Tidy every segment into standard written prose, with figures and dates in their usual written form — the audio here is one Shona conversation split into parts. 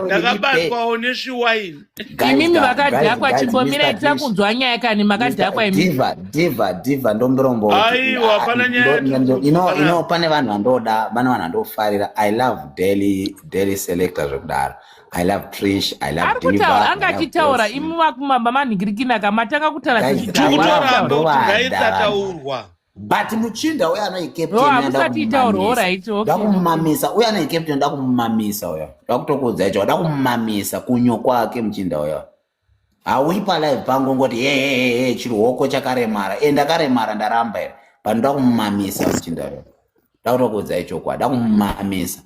Ndakabatwawo nesviwaini. Imimi vakadhakwa, chimbomirai takunzwa nyaya kani, makadhakwa imi. Diva, diva, diva, ndomborombo. Aiwa, pana nyaya. Ino pane vanhu vandoda, pane vanhu vandofarira. I love Daily, Daily Selector zvekudaro. I love Trish, I love Ari kutaura, anga achitaura, imi vakumamba manhingirikinaka matanga kutaura. Tikutoramba kuti ngaisataurwa. But muchinda uyo anoicaptainhamusati itaurwa. Alright, okay. Ndakumumamisa uyo anoicaptain, ndakumumamisa uyo, ndakutokuudza icho, ndakumumamisa kunyo kwake muchinda uyo. Hauyi palive pangu ngoti hehehe, chiruoko chakaremara, e ndakaremara, ndaramba here? But ndakumumamisa muchinda uyo, ndakutokuudza ichokwadi, ndakumumamisa.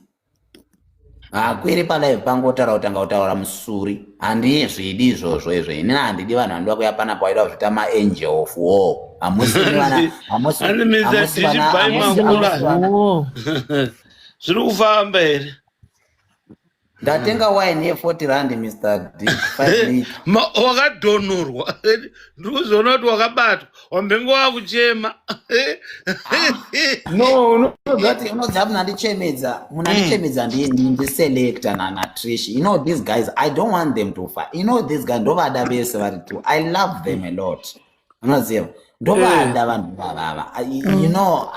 Hakwiri palive pangu otaura, kutanga kutaura musuri, handizvidi izvozvo izvo. Inini handidi vanhu vanoda kuya panapa vaida kuzviita maangel of war. Hamusi vana, hamusi. Ani Mr. Hamusi vana. Dichibai hamusi Makula. vana. Oh. Zviri kufamba here? Ndatenga wine ye40 rand, Mr D, 5 liter. Wakadhonhorwa, ndiri kuzoona kuti wakabatwa, wambenge wakuchema. No, unoziva munandichemedza ndiselector naTrish. You know these guys, I don't want them to fight. You know these guys, ndovada vese vari two. I love them a lot. Unoziva, ndovada vanhu vavava. You know,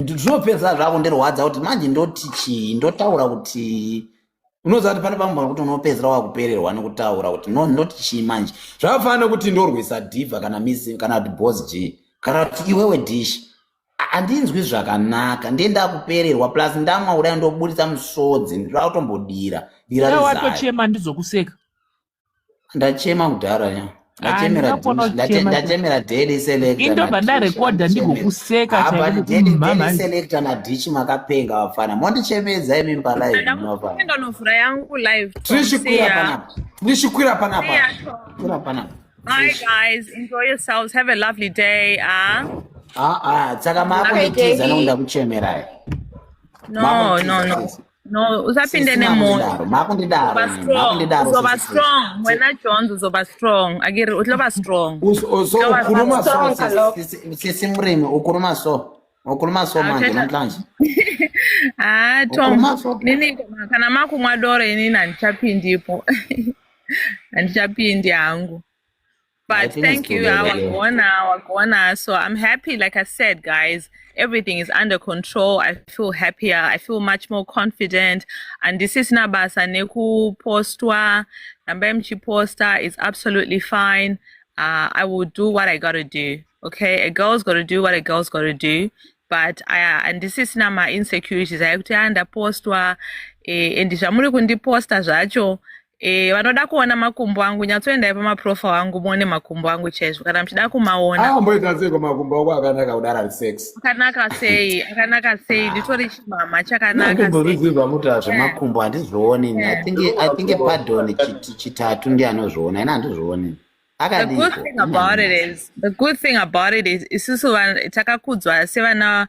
zvinopedzisa zvako ndirwadza kuti manje ndoti chii, ndotaura kuti, unoziva kuti pane pamwe kuti unopedzera wakupererwa nekutaura kuti no, ndoti chii manje. Zvakafanana nekuti ndorwisa Diva kana Misi kana kuti Boss G kana kuti iwewe Dish, handinzwi zvakanaka, ndiye ndakupererwa, plus ndamwa kudai ndobudisa musodzi, ndinoda kutombodira dira Iwe rizare. Watochema, ndizokuseka. Ndachema kudhara nya. Ndachemera. Ndinokona Dish, kuchema. Ndachemera Daily Selector. Indobva ndarekodha ndigokuseka chaiko kuti mhamha. Selector naDish makapenga vafana, mondichemedza imi palive mafana. Ndakuenda novhura yangu live. Tom. Trish, See kwira ya. panapa. Trish, kwira panapa. See ya, Tom. Kwira panapa. Bye guys. Enjoy yourselves. Have a lovely day. Ah. Ah ah, saka makunditiza. Daily. Nokunda kuchemerai. No, no, no. No, usapinde nemoyo. Makundidaro. Uzoba strong. Makundidaro. Uzoba strong. Wena Jones, uzoba strong. Akiri uzoba strong. So Uzoba ukhuluma so. Strong, kaloku. Sisi mrimi, ukhuluma so, ukhuluma so manje namhlanje. Ah, Tom. Ukhuluma so. Nini, kana makumwa doro, inini handichapindipo. Handichapindi hangu. I But think thank it's too you. late, yeah. Wagona, wagona. So I'm happy. Like I said, guys, everything is under control. I feel happier. I feel much more confident. And this is nabasa nekupostwa. Rambai muchiposta is absolutely fine. I will do what I gotta do. Okay, a girl's gotta do what a girl's gotta do. But I, and this is not my insecurities. Ayekuti andapostwa and zvamuri kundiposta zvacho, vanoda kuona makumbo angu, nyatsoendai pamaprofile angu muone makumbo angu chaizvo kana muchida kumaona. Akamboita seiko makumbo ako akanaka kudaro ari sex? Akanaka sei? Akanaka sei? Nditori chimama chakanaka sei? Ndimboziva muti Zvemakumbo handizvioni. I think Pardon Chitatu ndiye anozviona, ina handizvioni. The good Akadiko. thing about it is, the good thing about it is, isusu takakudzwa sevana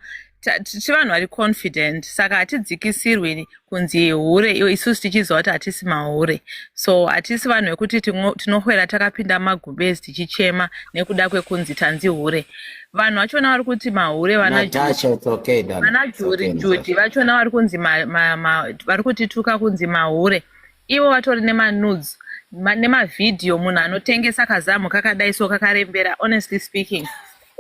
tichi vanhu vari confident, saka hatidzikisirwi kunzi hure isusu tichiziva kuti hatisi mahure. So hatisi vanhu vekuti tinohwera takapinda magumbezi tichichema nekuda kwekunzi tanzi hure. Vanhu vachona vari kuti mahure vana Natasha, it's okay, darling. vana It's Juri okay, Judi vachona vari kunzi vari kutituka kunzi mahure, ivo vatori nemanudes, nemavhidhiyo, munhu anotengesa kazamu kakadai so kakarembera. Honestly speaking,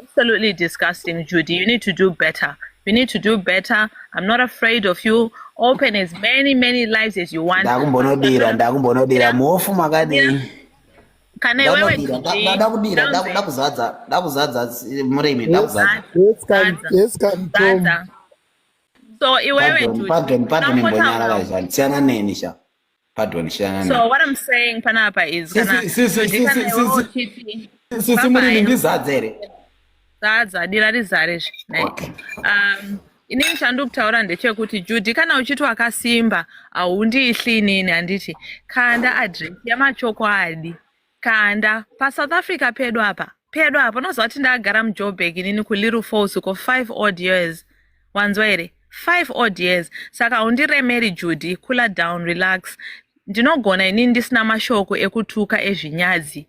absolutely disgusting. Judy, you need to do better. You need to do better. I'm not afraid of you. Open as many, many lives as you want. Ndakumbonodira, ndakumbonodira muofu makadii. Kana iwewe Ndakudira, Judy, ndakudira. Ndauze. Ndakuzadza, ndakuzadza murimi, ndakuzadza. Yes, can, Zadza. yes, can, Tom. Zadza. So iwewe Pardon, Judy, pardon, pardon, unambotaura. imbonyarara zvangu, siyana neni sha. Pardon, siyana So neni. what I'm saying panapa is kana Sisi, Judy, kana sisi, iwewe sisi, uchiti sisi murimi, Bye-bye. ndizadze here? Zadza, dira rizare zve. Okay. Inini chandiri kutaura ndechekuti, Judy, kana uchiti wakasimba, haundihli inini, handiti? Kanda adresi yamachokwadi, kanda paSouth Africa pedu apa, pedu apa. Unoziva kuti ndakagara muJoburg inini, kuLittle Falls uko, 5 odd years, wanzwa here? 5 odd years. Saka haundiremeri, Judy. Cool down, relax. Ndinogona inini ndisina mashoko ekutuka ezvinyadzi.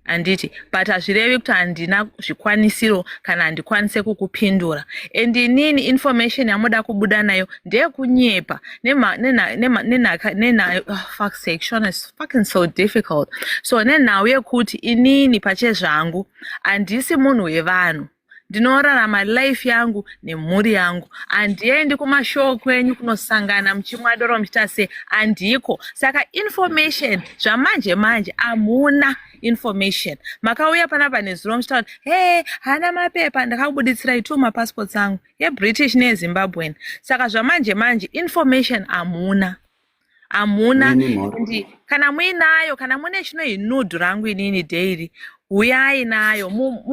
Handiti, but hazvirevi kuti handina zvikwanisiro kana handikwanise kukupindura. And inini information yamuda kubuda nayo ndeyekunyepa. Nenhaka nena, oh, fuck's sake, Shona is fucking so difficult. So nenhau yekuti inini pachezvangu handisi munhu wevanhu, ndinorarama life yangu nemhuri yangu. Handiendi kumashow kwenyu kunosangana muchimwa doro muchiita sei, handiko. Saka information zvamanje manje hamuna information. Makauya panapa nezuro muchitaura kuti he hana mapepa, ndakakubuditsirai two mapassports angu, yeBritish neyeZimbabwean. Saka zvamanje manje information hamuna, hamuna. Nini mhoro. And kana muinayo, kana mune chinoi nude rangu inini daily, uyai nayo.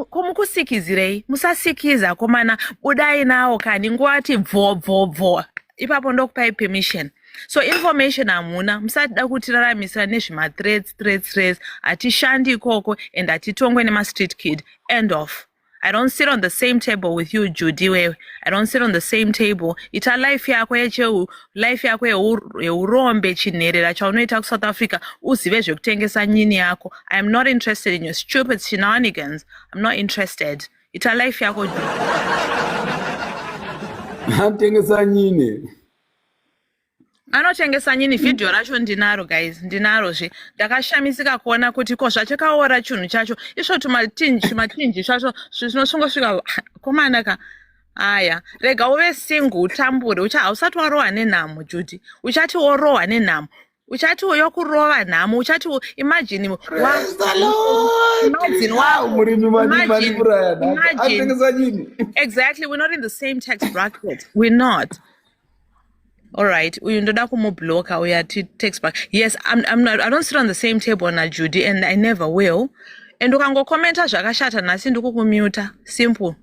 Ko mukusikizirei? Musasikiza komana, budai nawo kani nguva bvo bvo bvo ipapo, ndokupai permission. So information hamuna, musatida kutiraramisira nezvimathreats, threats, threats. Hatishandi ikoko and hatitongwe nemastreet kid. End of. I don't sit on the same table with you, Judy wewe. I don't sit on the same table. Ita life yako yecheu, life yako yeurombe, chinherera chaunoita kuSouth Africa, uzive zvekutengesa nyini yako. I am not interested in your stupid shenanigans. I'm not interested. Ita life yako, Judy. Atengesa nyini? Anotengesa nyini, vhidhiyo racho ndinaro, guys, ndinarozve. Ndakashamisika kuona kuti ko zvachakaora chinhu chacho isvo tumatinji tumatinji zvacho zvinosvingosvika komana ka. Aya, rega uve single utambure. Ucha hausati warohwa nenhamo, Judy. Uchati worohwa nenhamo, uchati yokurova nhamo, uchati imagine wa Praise the Lord. Imagine wa Murimi imagine manipuraya nhaka. Imagine. Atengesa nyini. Exactly, we're not in the same tax bracket, we're not. All right, uyu ndoda kumubloka uyu ati tax bracket. Yes, I'm not, I don't sit on the same table naJudy and I never will. And ukangokomenta zvakashata nhasi, ndikukumuta, simple.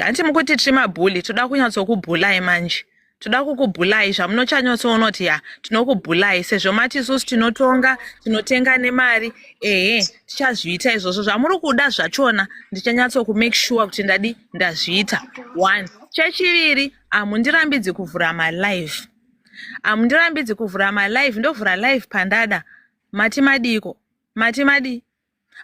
Hanti mukuti tiri mabully, toda kunyatsokubhulai manje, toda kukubhulai zvamunochanyatsoona kuti ya tinokubhulai, sezvo mati isusu tinotonga, tinotenga nemari. Ehe, tichazviita izvozvo zvamuri kuda zvachona, ndichanyatsokumake sure kuti ndadi ndazviita. One, chechiviri, hamundirambidzi kuvhura malive, hamundirambidzi kuvhura malive. Ndovhura live pandada. Mati madiko? Mati madi?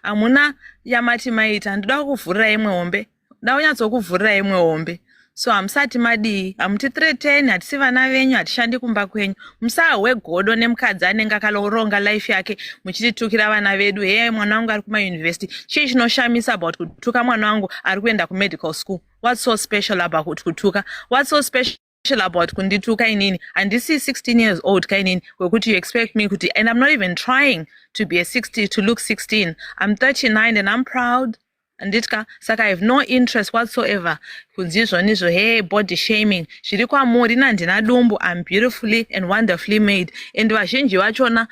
Hamuna yamati maita. Ndoda kukuvhurira imwe hombe, nda kunyatsokuvhurira imwe hombe. So hamusati madii, hamutithreateni, hatisi vana venyu, hatishandi kumba kwenyu. Musahwe godo nemukadzi anenge akaloronga life yake muchititukira vana vedu. Heye, mwana wangu ari kumayunivhesiti. Chii chinoshamisa about kutuka mwana wangu ari kuenda kumedical school? What's so special about kutuka? What's so special about kundituka inini? Handisi 16 years old kainini wekuti you expect me kuti, and I'm not even trying to be a 60, to look 16. I'm 39 and I'm proud, anditya. Saka I have no interest whatsoever kunzi izvonizvo, hey, body shaming zviri kwamuri. Nandina dumbu. I'm beautifully and wonderfully made, and vazhinji vachona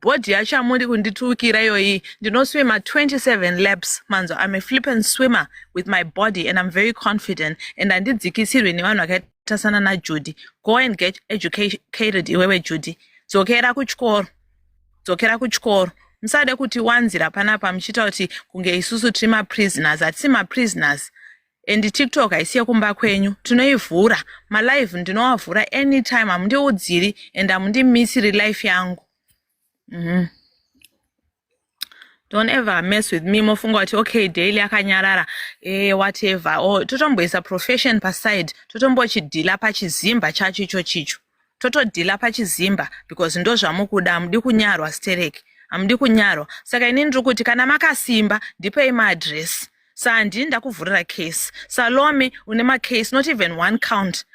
body yacho amuri kunditukira iyoyi, ndinoswima 27 laps manzo. I'm a flippant swimmer with my body and I'm very confident, and handidzikisirwi nevanhu vakaita sana naJudy. Go and get educated iwewe, Judy. Dzokera kuchikoro, dzokera kuchikoro. Musade kuti wanzira panapa muchiita kuti kunge isusu tiri maprisoners. Hatisi maprisoners, and TikTok haisi yekumba kwenyu. Tinoivhura malive, ndinovavhura anytime. Hamundiudziri and hamundimisiri life yangu. Don't ever mess with me mofunga kuti okay, daily akanyarara, whatever. Or totomboisa profession paside, totombochidhila pachizimba chacho icho chicho, totodhila pachizimba, because ndo zvamukuda. Hamudi kunyarwa stereki, hamudi kunyarwa. Saka inini ndiri kuti kana makasimba, ndipei maadresi. Sa handini ndakuvhurira case. Salome, une macase, not even one count,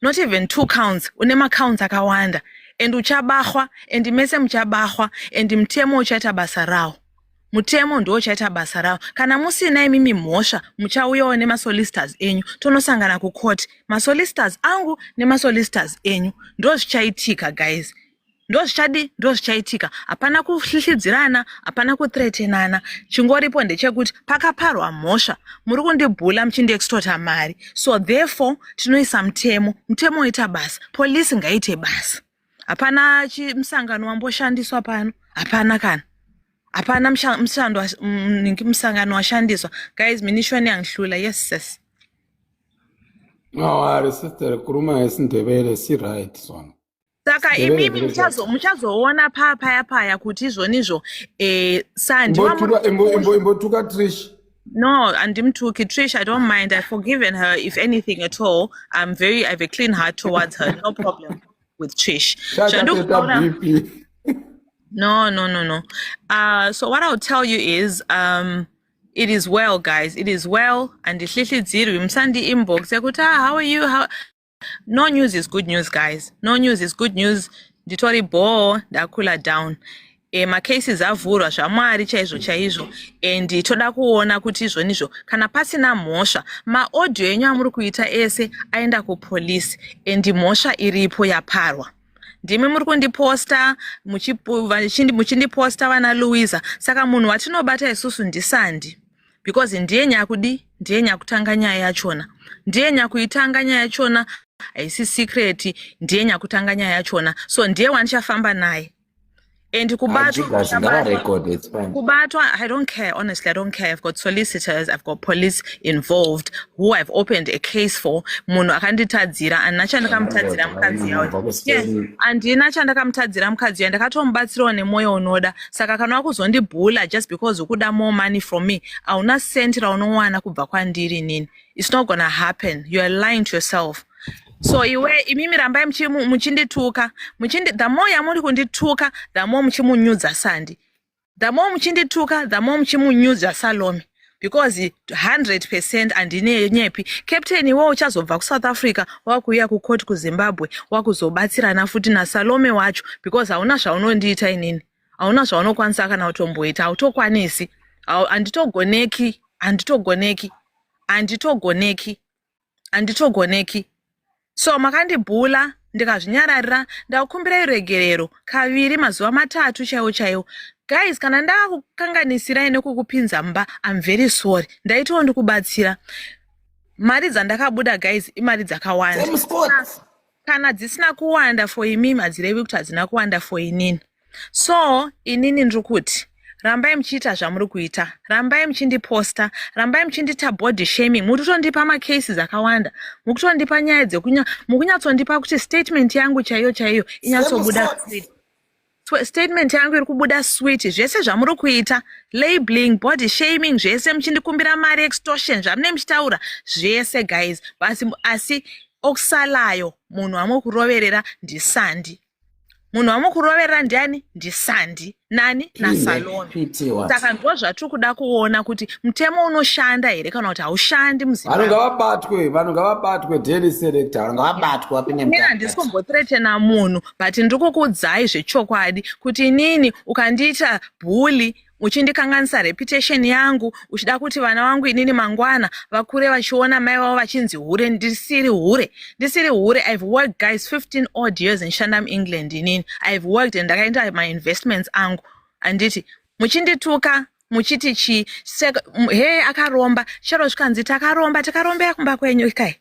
not even two counts, une macounts akawanda, and uchabahwa, and mese muchabahwa, and mutemo uchaita basa rawo. Mutemo ndo uchaita basa rawo. Kana musina imimi mhosva, muchauyawo nemasolicitors enyu, tonosangana kucourt, masolicitors angu nemasolicitors enyu. Ndo zvichaitika, guys, ndo zvichadi, ndo zvichaitika. Hapana kuhlihlidzirana, hapana kuthreatenana. Chingoripo ndechekuti pakaparwa mhosva, muri kundibhula muchindiextorta mari, so therefore tinoisa mutemo, mutemo oita basa, polisi ngaite basa. Hapana musangano wamboshandiswa pano, hapana kana, hapana musangano washandiswa. Guys, minishoni yangihlula. Yes, sis. No, ari sister, khuluma ngesiNdebele si right sona. Saka imimi muchazoona paa paya paya kuti izvonizvo Sandi Imbotuka Trish. No, andimtuki Trish. I don't mind. I've forgiven her, if anything at all. I have a clean heart towards her. No problem with Trish. Chakatoita BP. No. So what I'll tell you is, it is well, guys. It is well. And the musandi inbox yekuti, "Ah, how are you? How?" No news is good news, guys. No news is good news. Nditori bho, ndakula down. Macases avhurwa zvaMwari chaizvo chaizvo, and toda kuona kuti izvonizvo kana pasina mhosva, maaudio enyu amuri kuita ese aenda kupolisi and mhosva iripo yaparwa. Ndimi muri kundiposta, muchindiposta vana Louisa. Saka munhu watinobata isusu ndiSandi, because ndiye nyakudi, ndiye nyakutanga nyaya yachona, ndiye nyakuitanga nyaya yachona. Haisi secret, ndiye nyakutanga nyaya yachona, so ndiye wandichafamba naye. And kubatwa Jigas ngavarecord, it's fine. Kubatwa, I don't care. Honestly, I don't care. I've got solicitors, I've got police involved who I've opened a case for. Munhu akanditadzira, handina chandakamutadzira mukadzi yayo. Yes, handina chandakamutadzira mukadzi yayo. Ndakatomubatsirawo nemwoyo unoda. Saka kana wakuzondibhula just because ukuda more money from me, hauna senti raunowana kubva kwandiri inini. It's not gonna happen. You are lying to yourself. So iwe, imimi rambai muchindituka, muchindi, the more yamuri kundituka, the more muchimunyudza Sandi. The more muchindituka, the more muchimunyudza Salome, because 100% handinenyepi. Captain, iwe uchazobva kuSouth Africa wakuuya kukoti kuZimbabwe, wakuzobatsirana futi naSalome wacho, because hauna zvaunondiita inini. Hauna zvaunokwanisa kana kutomboita. Hautokwanisi. Handitogoneki, handitogoneki, handitogoneki, handitogoneki. So makandibhula, ndikazvinyararira. Ndakukumbirai regerero kaviri, mazuva 3 chaiwo chaiwo. Guys, kana ndakukanganisirai nekukupinza mumba, I'm very sorry. Ndaitawo ndikubatsira. Mari dzandakabuda, guys, imari dzakawanda. Same spot. Kana dzisina kuwanda for imimi, hadzirevi kuti hadzina kuwanda for inini. So inini ndiri kuti rambai muchiita zvamuri kuita, rambai muchindiposta, rambai muchindiita body shaming. Muri kutondipa macases akawanda, muri kutondipa nyaya dzekunya, mukunyatsondipa kuti statement yangu chaiyo chaiyo inyatsobuda Same spot. sweet. Statement yangu iri kubuda sweet. Zvese zvamuri kuita, labeling, body shaming, zvese muchindikumbira mari, extortion, zvamunenge muchitaura zvese, guys, basi. Asi okusalayo, munhu wamukuroverera ndiSandi. Munhu wamukuroverera ndiani? NdiSandi. Nani? NaSalome. PT what? Saka ndo zvatiri kuda kuona kuti mutemo unoshanda here kana kuti haushandi Vanhu muZimbabwe. ngavabatwe, vanhu ngavabatwe, daily selector. Vanhu ngavabatwe, vapinde Inini handisi mukati. kumbothreatena munhu, but ndiri kukuudzai zvechokwadi kuti inini ukandiita bully, uchindikanganisa reputation yangu, uchida kuti vana vangu inini mangwana vakure vachiona mai vavo vachinzi hure, ndisiri hure, ndisiri hure. I've worked, guys, 15 odd years ndichishanda muEngland. Inini I've worked and ndakaita mainvestments angu, handiti? Muchindituka muchiti chi he akaromba, chero zvikanzi takaromba, takarombera kumba kwenyu kai.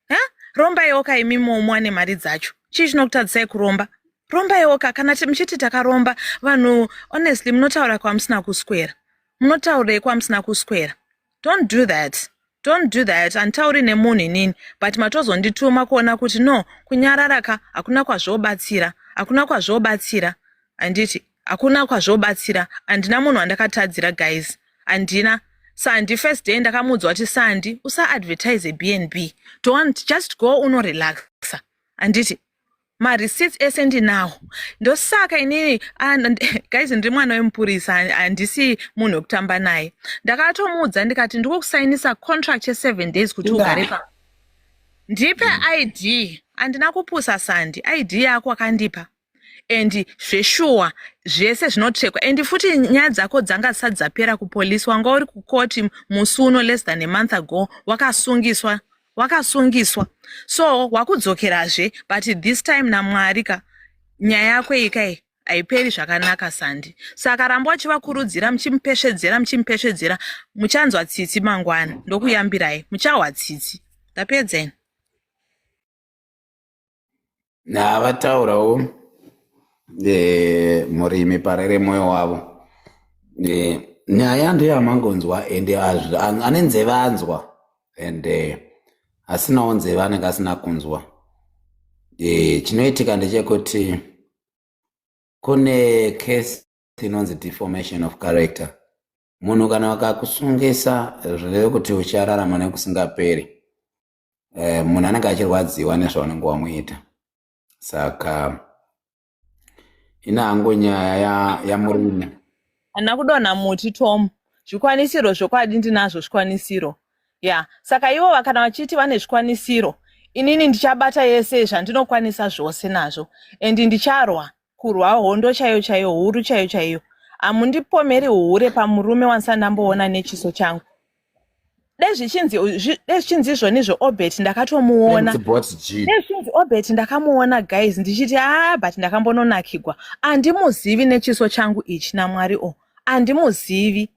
Ha, rombaiwo ka imimomo ane mari dzacho. Chii chinokutadzisai kuromba? Rombaiwo ka. Kana muchiti takaromba, vanhu, honestly, munotaura kwamusina kuswera. Munotaurei kwamusina kuswera? Don't do that, don't do that. Handitauri nemunhu inini, but matozondituma kuona kuti no, kunyarara ka hakuna kwazvobatsira, hakuna kwazvobatsira, handiti? Hakuna kwazvobatsira. Handina munhu wandakatadzira, guys, handina. Sandi, first day ndakamuudzwa kuti, "Sandi, usaadvertise BnB. Don't, just go unorelaxa," handiti? Mareceipts ese ndinawo. Ndosaka inini, guys, ndiri mwana wemupurisa, handisi munhu wekutamba naye. Ndakatomuudza ndikati, "Ndikukusainisa contract ye7 days kuti ugare pa, ndipe ID." Handina kupusa. "Sandi, ID yako." Akandipa, and zveshuwa zvese zvinotrekwa. And futi nyaya dzako dzanga dzisati dzapera kupolisi. Wanga uri kukoti musi uno less than a month ago, wakasungiswa, wakasungiswa. So wakudzokerazve, but this time naMwari ka, nyaya yako iyi kai haiperi zvakanaka, Sandi. Saka ramba uchivakurudzira, muchimupesvedzera, muchimupesvedzera. Muchanzwa tsitsi mangwana. Ndokuyambirai, muchahwa tsitsi. Ndapedzeni. Navataurawo murimi parere mwoyo wavo. Nyaya ndeyamangonzwa, ende ane nzeve anzwa, ende asinawo nzeve anenge asina kunzwa. Chinoitika ndechekuti kune case inonzi deformation of character. Munhu kana vakakusungisa, zvireve kuti uchararama nekusingaperi. Munhu anenge achirwadziwa nezvaunenge wamuita. Saka ina hangu nyaya yamurume. Handina kudonha muti, Tom. Zvikwanisiro zvokwadi ndinazvo zvikwanisiro ya. Saka ivo kana vachiti vane zvikwanisiro, inini ndichabata yese zvandinokwanisa zvose nazvo, and ndicharwa kurwa hondo chaiyo chaiyo, huru chaiyo chaiyo. Hamundipomeri hure pamurume wandisati ndamboona nechiso changu. Dai zvichinzi izvonizvo Obert ndakatomuona. Empty bot G. Dai zvichinzi Obert ndakamuona, guys, ndichiti, "Ah, but ndakambononakigwa." Handimuzivi nechiso changu ichi, naMwari o, handimuzivi,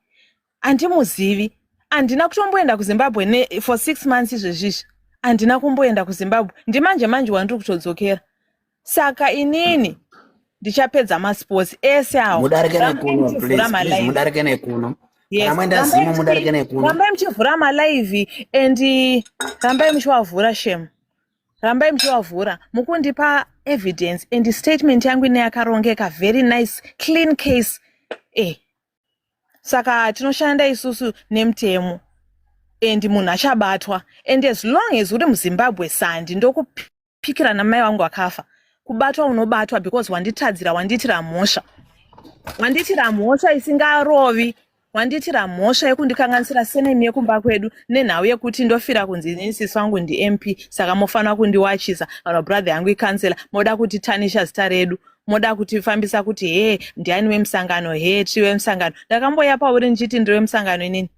handimuzivi. Handina kutomboenda kuZimbabwe for 6 months izvezvizvi. Handina kumboenda kuZimbabwe, ndimanje manje wandiri kutodzokera. Saka inini ndichapedza masports ese awo. Mudarike Rambai nekuno, muchivhura please, please, malive. mudarike nekuno. Yes. Kana maenda Rambai Zimo, mudarike nekuno. Rambai muchivhura malive and rambai muchiwavhura, shem, rambai muchiwavhura, mukundipa evidence and statement yangu ine yakarongeka, very nice, clean case. Saka tinoshanda isusu nemutemo and munhu achabatwa, and as long as uri muZimbabwe, sandi ndokupikira namai vangu vakafa, kubatwa unobatwa, because wanditadzira, wandiitira mhosva, wandiitira mhosva isingarovi, wandiitira mhosva yekundikanganisira senemi yekumba kwedu nenhau yekuti ndofira kunzi inini sisi wangu ndiMP, saka mofanira kundiwachisa, kana brother yangu icouncillor, moda kutitanisha zita redu, moda kutifambisa kuti he, ndiani wemusangano, he, tiri wemusangano. Ndakamboya pauri ndichiti ndiri wemusangano inini?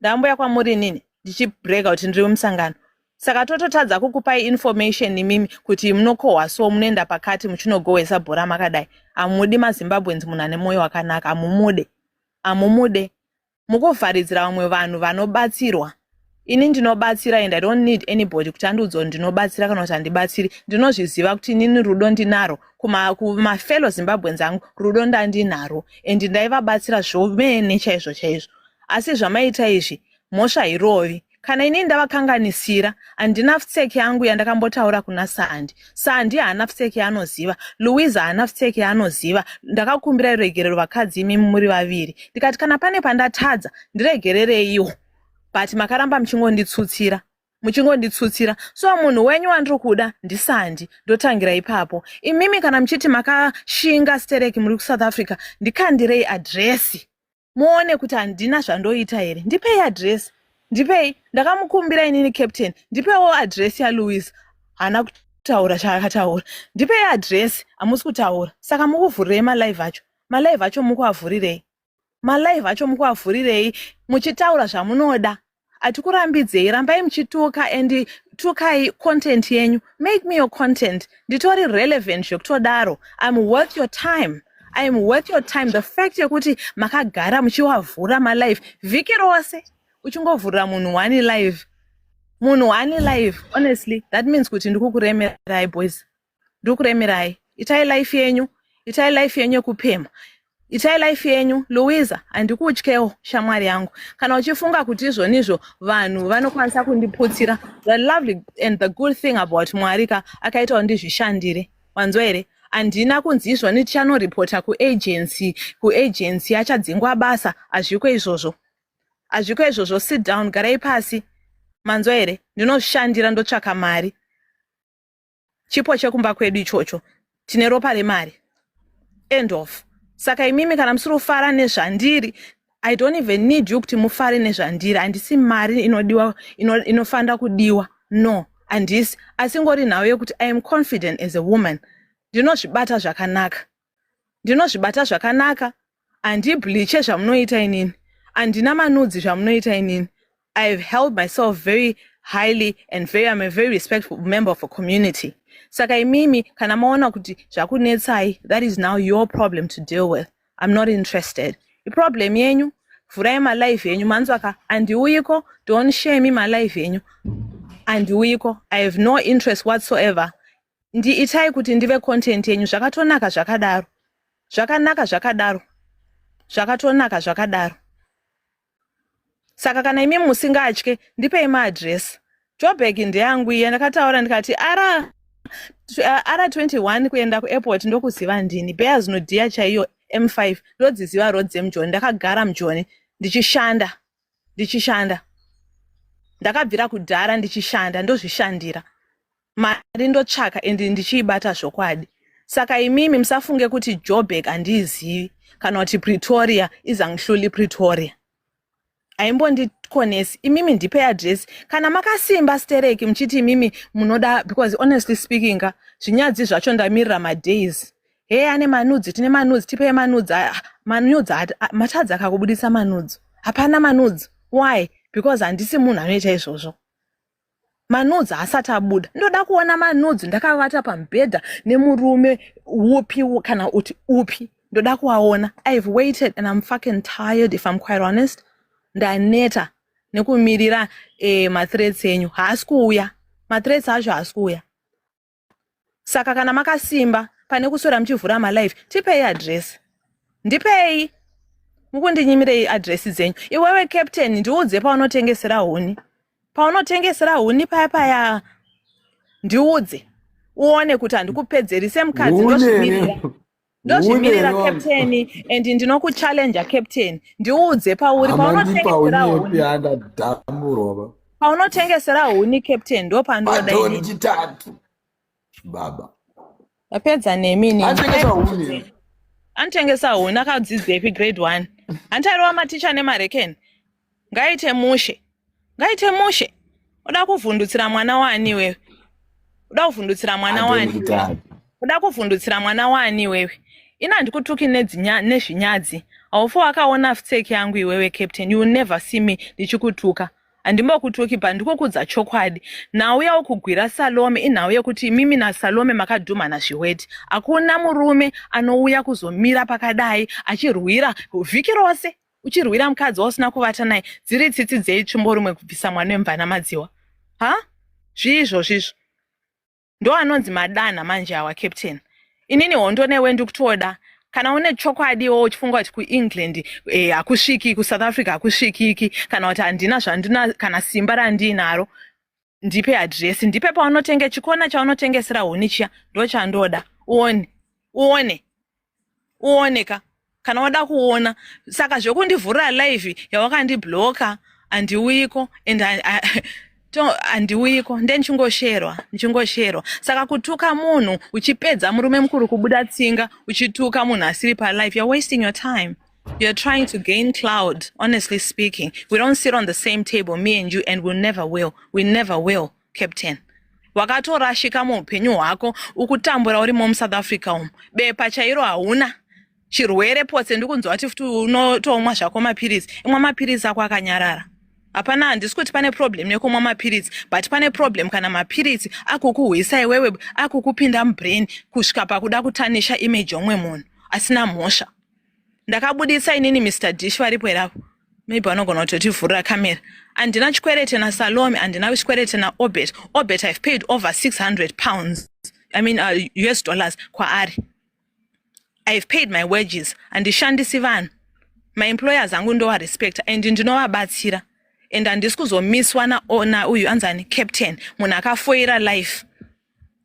Ndamboya kwamuri inini ndichibrega kuti ndiri wemusangano? Saka tototadza kukupai information imimi kuti munokohwa, so munoenda pakati muchinogohwesa bhora makadai. Hamudi maZimbabweans, munhu ane mwoyo wakanaka hamumude, hamumude. Mukuvharidzira vamwe vanhu vanobatsirwa. Ini ndinobatsira and I don't need anybody kuti andiudze kuti ndinobatsira kana kuti handibatsiri. Ndinozviziva kuti inini rudo ndinaro kumafellow Zimbabweans angu, rudo ndandinaro and ndaivabatsira zvomene chaizvo chaizvo. Asi zvamaita izvi, mhosva hairovi. Kana inini ndavakanganisira, handina pfuseki yangu yandakambotaura kuna Sandi. Sandi haana pfuseki yaanoziva, Louisa haana pfuseki yaanoziva. Ndakakumbira ruregerero, vakadzi imimi muri vaviri, ndikati kana pane pandatadza ndiregerereiwo, but makaramba muchingonditsutsira, muchingonditsutsira. So munhu wenyu wandiri kuda ndiSandi, ndotangira ipapo. Imimi kana muchiti makashinga stereki muri kuSouth Africa, ndikandirei adhiresi muone kuti handina zvandoita here. Ndipei adhiresi, ndipei. Ndakamukumbira inini captain, ndipewo adhiresi yaLouis, haana kutaura chaakataura. Ndipei adhiresi, hamusi kutaura. Saka mukuvhurirei malive acho? Malive acho mukuavhurirei? Malive acho mukuavhurirei muchitaura zvamunoda? Hatikurambidzei, rambai muchituka and tukai content yenyu. Make me your content, nditori relevant zvekutodaro. I'm worth your time, I am worth your time. The fact yekuti makagara muchiwavhura malive vhiki rose, uchingovhurira munhu one live, munhu one live, honestly, that means kuti ndikukuremerai, boys, ndikukuremerai. Itai life yenyu, itai life yenyu yekupemha, itai life yenyu. Louisa, handikutyewo shamwari yangu. Kana uchifunga kuti izvonizvo vanhu vanokwanisa kundiputsira, the lovely and the good thing about Mwari ka, akaitawo ndizvishandire, wanzwa here? Handina kunzi izvoni tichanoripota kuagency, kuagency achadzingwa basa. Hazviko izvozvo, hazviko izvozvo. Sit down, garai pasi, manzwa here? Ndinozvishandira, ndotsvaka mari, chipo chekumba kwedu ichocho, tine ropa remari, end of. Saka imimi kana musiri kufara nezvandiri, I don't even need you kuti mufare nezvandiri. Handisi mari inodiwa, inofanira kudiwa, no, handisi. Asi ngori nhau yekuti I am confident as a woman, ndinozvibata zvakanaka, ndinozvibata zvakanaka. Handibleache zvamunoita inini, handina manudzi zvamunoita inini. I have held myself very highly and very I'm a very respectful member of a community. Saka imimi kana maona kuti zvakunetsai, that is now your problem to deal with. I'm not interested, iproblem yenyu. Vhurai malive yenyu, manzwaka? Handiuyiko, don't share me malive yenyu, handiuyiko. I have no interest whatsoever. Ndiitai kuti ndive content yenyu, zvakatonaka zvakadaro, zvakanaka zvakadaro, zvakatonaka zvakadaro. Saka kana imi musingatye, ndipei maadhiresi. Joburg ndeyangu iye, ndakataura ndikati ara. R21 kuenda kuairport ndokuziva ndini. Bears Nodhiya chaiyo M5 ndodziziva road dzemujoni. Ndakagara mujoni ndichishanda, ndichishanda. Ndakabvira kudhara ndichishanda, ndozvishandira. Mari ndotsvaka and ndichiibata zvokwadi. Saka imimi musafunge kuti Joburg handiizivi kana kuti Pretoria izangihluli Pretoria. Haimbondikonesi. Imimi ndipe address kana makasimba stereki muchiti imimi munoda, because honestly speaking ka, zvinyadzi zvacho ndamirira madays. Hey, ane manudes, tine manudes, tipei manudes. Ah, manudes matadza akakubudisa manudes. Hapana manudes. Why? Because handisi munhu anoita izvozvo. Manudes haasati abuda. Ndoda kuona manudes ndakavata pamubhedha nemurume upi kana kuti upi. Ndoda kuvaona. I've waited and I'm fucking tired, if I'm quite honest. Ndaneta nekumirira mathreats enyu. Haasi kuuya. Mathreats acho haasi kuuya. Saka kana makasimba, pane kuswera muchivhura malive, tipei address. Ndipei. Mukundinyimirei address dzenyu? Iwewe Captain, ndiudze paunotengesera huni. Paunotengesera huni paya paya, ndiudze uone kuti handikupedzerise mukadzi. Ndozvimirira, ndozvimirira Captain, and ndinokuchallenja, Captain. Ndiudze pauri Amandipa paunotengesera unyepi huni. Andadhamburwa. Paunotengesera huni, Captain, ndo pandoda Padoni inini. chitatu baba. Ndapedza nemi inini. Atengesa huni. Anotengesa huni akadzidzepi? Grade 1 handitarova maticha nemarekeni. Ngaite mushe, ngaite mushe. Uda kuvhundutsira mwana wani iwewe? Uda kuvhundutsira mwana Adoni wani? chitatu. Uda kuvhundutsira mwana wani iwewe? Ina handikutuki nezvinyadzi. Haufi wakaona tseki yangu iwewe, Captain. You will never see me ndichikutuka. Handimbokutuki, but ndikukudza chokwadi. Nhau yaukugwira Salome inhau yekuti imimi naSalome makadhumana zviweti. Hakuna murume anouya kuzomira pakadai achirwira vhiki rose, uchirwira mukadzi wausina kuvata naye. Dziri tsitsi dzei tsvimbo rumwe kubvisa mwana wemvana madziwa? Ha, zviizvo zvizvo ndo anonzi madanha manje awa, Captain. Inini hondo newe ndikutoda kana une chokwadi iwo uchifunga kuti kuEngland hakusviki, kuSouth Africa hakusvikiki, kana kuti handina zvandina kana simba randiinaro. Ndipe address, ndipe paunotenge chikona chaunotengesera huni chiya. Ndo chandoda. Uone, uone, uone ka kana wada kuona. Saka zvekundivhurira live yawakandibloka, handiuyiko and handiuyiko. Nde ndichingosherwa, ndichingosherwa. Saka kutuka munhu uchipedza murume mukuru kubuda tsinga, uchituka munhu asiri palive, you're wasting your time. You're trying to gain clout. Honestly speaking, we don't sit on the same table, me and you, and we never will. We never will, Captain. Wakatorashika muupenyu hwako, ukutambura urimo muSouth Africa umu. Bepa chairo hauna, chirwere potse. Ndikunzwa kuti futi unotomwa zvako mapirisi. Imwa mapirisi ako akanyarara. Hapana, handisi kuti pane problem nekumwa mapirisi, but pane problem kana mapirisi akukuhwisa iwewe, akukupinda mubrain kusvika pakuda kutarnisha image yomwe munhu asina mhosva. Ndakabudisa inini Mr Dish varipo here apo? Maybe vanogona kutotivhurira kamera. Handina chikwerete naSalome, handina chikwerete naObert. Obert, I've paid over £600, I mean US dollars kwaari. I've paid my wages. Handishandisi vanhu. My employers angu ndovarespecta and ndinovabatsira, and handisi kuzomiswa nauyu anzani Captain, munhu akafoira life.